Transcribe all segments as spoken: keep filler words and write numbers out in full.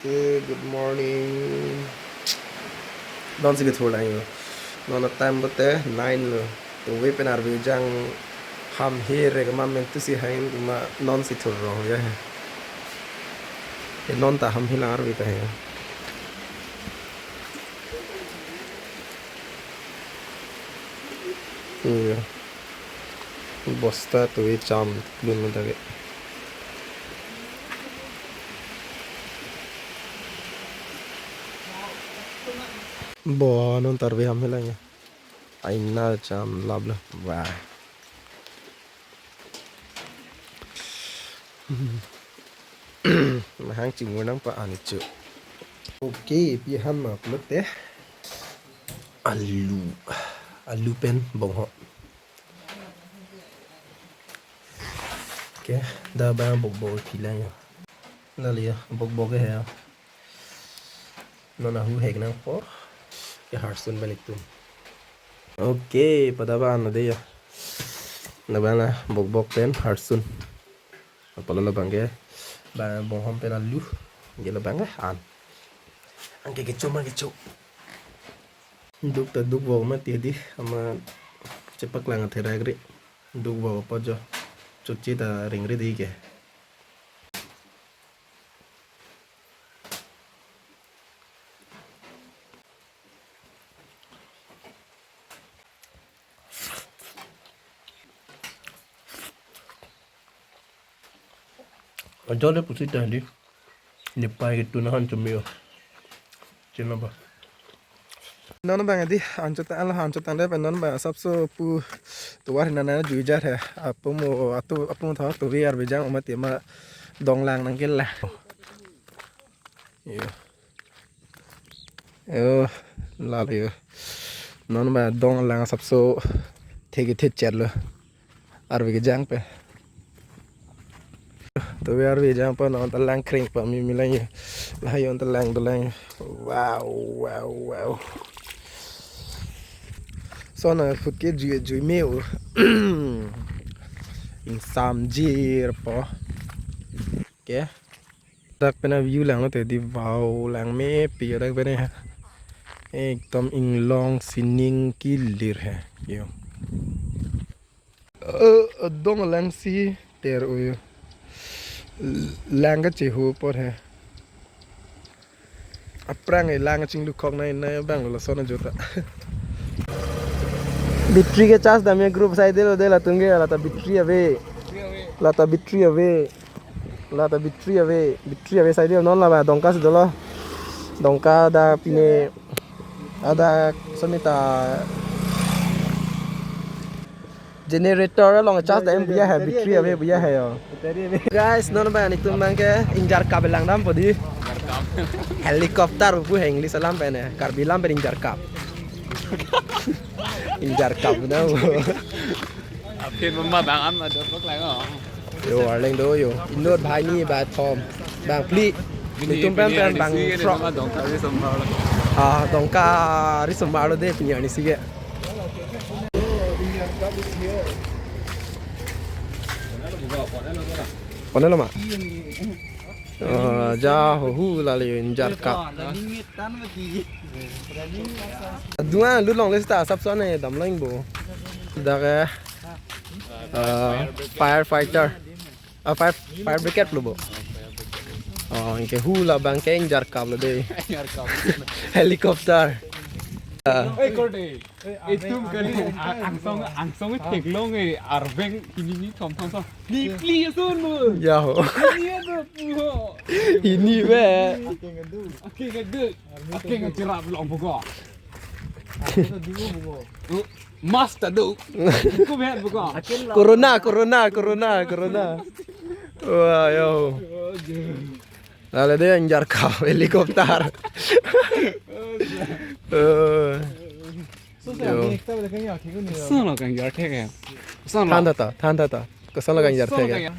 Okay, good morning. Non si kethur lang yo. Non a time bote nine lo. To we pen arve jang ham he re kama mentu si hain kuma non si thur rong ya. E non ta ham he lang arve ta he. Iya. Bosta to we cham dun man ta ke. Bo non ta arve ham he lang ya. Aina cham lab lo. Wah. Mahang chingur nang pa ani chu. Okay, pi ham upload te. Alu. Alu pen bongho. Okay, da ba bok bok kilang yo. Lali ya, bok bok he ya. Non ahu hek nang po. Ya harsun balik tu. Okay, pada ba ano de ya. Na ba na bok bok pen harsun. Apala labang ke ba bonghom pen alu. Ge labang ke an. Angke kecho ma kecho. Duk ta duk bok ma ti di ama chepak lang athe rak ri. Duk bok apa jo. Chuchi ta ring ri di ke. Ajo le pusi ta di. Ni pai itu nahan cemil. Cina ba. Non bang adi anchot ala anchot tang dep non bang asapso pu tovar nana juijar he. Apumo atu apumo tha tovar bijang umat yama donglang nang kela. Yo. Yo, lalo yo. Non bang donglang asapso thegi thechet lo. Arve kejang pen. To we arve jang pen non ta lang kring pa mi mi lang yo. Lahayon ta lang ta lang. Wow, wow, wow. So na food ke jui jui me o. Ingsam jir po. Okay. Dak pen a view lang lo te di wow lang me pi dak pen he. Ekdom inglong sining kilir he. Yo. Eh, dong lang si ter uyu. Lang kachehu apor he. Aphrang e lang chinglu khok nai nai bang lo son ajo ta. Battery ke charge dam ya group sai delo de latum ke lata battery ave. Lata battery ave. Lata battery ave. Battery ave sai delo non la ba dongka si dolo. Dongka da pine ada semita generator along charge ta em biya hai, battery ave biya hai yo. Guys, non ba nitum bang ke ingjar kap lang dam podi. Helicopter pu hai English alam pen, Karbi alam pen ingjar kap. Ingjar kap na bo. Aphi mama bang am ada pok lang oh. Yo, arleng do yo. Inut bhai ni ba thom. Bang phli. Nitum pen pen bang throk. Dongka ri sombar. Ah, dongka ri sombar lo de pini arni si ke. Pone lo ma? Ah, ja ho hu la le injar kap. Dua lut longle seta asap so ne dam lang bo. Dak eh, ah, firefighter. Ah, fire, fire brigade lo bo. Oh, anke hu la bang ke injar kap lo de. Helicopter. Ah. Eh, korde. Itum kali a-, angsong, angsong theklong e, arveng hini ni thom thom thom. Ni pli ason mo. Ya ho. Ni ado pu ho. Hini ve. Ake ngadu. Ake ngadu. Ake ngacherap long buko. Mask ta do. Ku bet buko. Corona, corona, corona, corona. Wah, yo. Lale de injar kap helicopter. Eh. Yo. Solo kan jar thek ya. Solo. Than tha ta, than tha ta. Solo kan jar thek ya.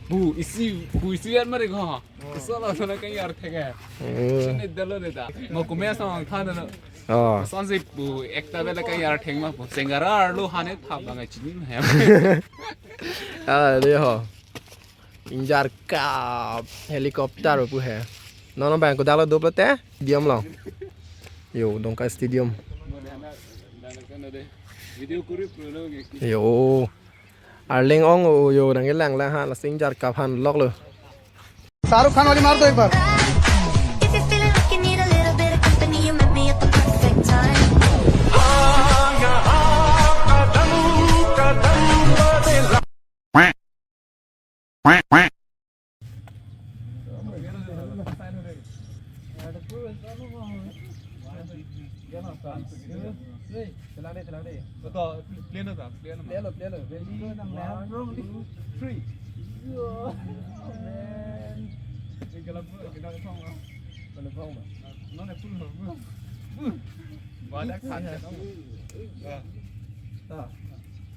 Bu isi, bu isi yan mare ko. Solo solo kan jar thek ya. Hmm. Sini dalo ne ta. Mo kumya song than dalo. Oh. Song si bu ekta bela kan jar thek ma bu. Sengara arlo hane thap bang chini ma ya. Ah, de ho. Injarkap helicopter pu he. Non non bang ko dalo doplo te stadium lo. Yo, Dongkai Stadium. Yo. Arleng ong o yo nangkelang lang ha, lasi injarkap han loklo. Shahrukh खान वाली मार दो एक बार। If you're feeling like you need a little bit of company, you met me at the perfect time. Play lo, play lo. Ready? One, two, three.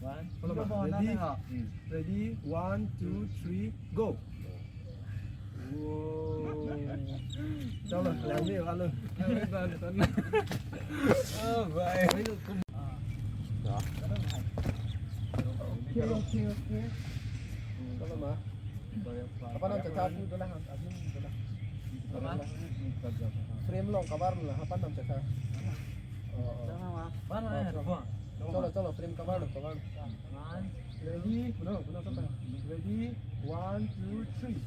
One. Ready? Ready? One, two, three, go. Wow. Chalo, lang dei, halo. Oh, bhai. Okay, okay, okay. Chalo, ma. Apa nam chakha, apu dola, apu dola. Frame long cover lo, apa nam chakha. Oh, oh. Chalo, chalo, frame cover lo, cover. Ready? Ready? One, two, three.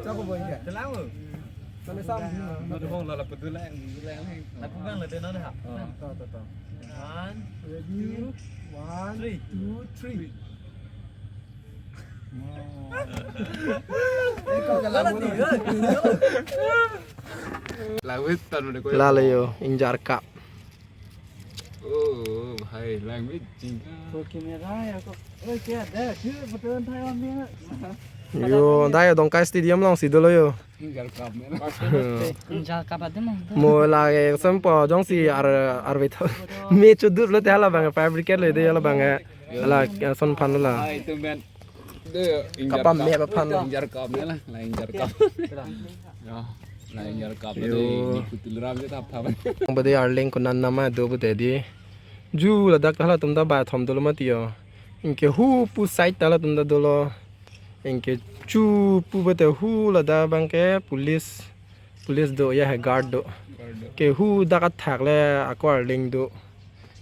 Chalo, boy, ya. Chalo. Kami sam. Nado bong lala pedula, pedula ni. Lapu bang la deno ha. Oh, to, to, to. One, ready? Two, one, three. Two, three. Lalo yo, injarkap. Oh, bhai, lang me jingka. Yo, dai yo Dongkai Stadium alongsi dolo yo. Injarkap adim. Mo lake sempo jongsi ar, arve tho. Me chodut lo te hala bang fabricate lo dei hala bang. Hala, eh, son aphan lo la. Hai, itu men. Kapam me aphan lo. Injarkap ne la, la injarkap. Ya, la injarkap. Yo. Dei, ni kutul ram je tap tap. Bade arleng ko nan nama do bade dei. Ju ladak halatum ta bathom dolo mati yo. Anke hupu side ta halatum ta dolo. Anke chu pu bade hu ladak abangke police, police do ya he guard do. Ke hu dak athak le ako arleng do.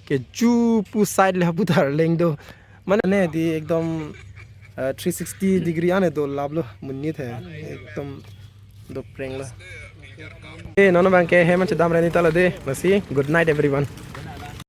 Ke chu pu side le hapu ta arleng do. Mane dei ekdom, eh, three sixty degree ane dolaplo, monit he ekdom dopreng lo. Eh, non non abangke hem an chedam reni talo dei. Lasi, good night everyone.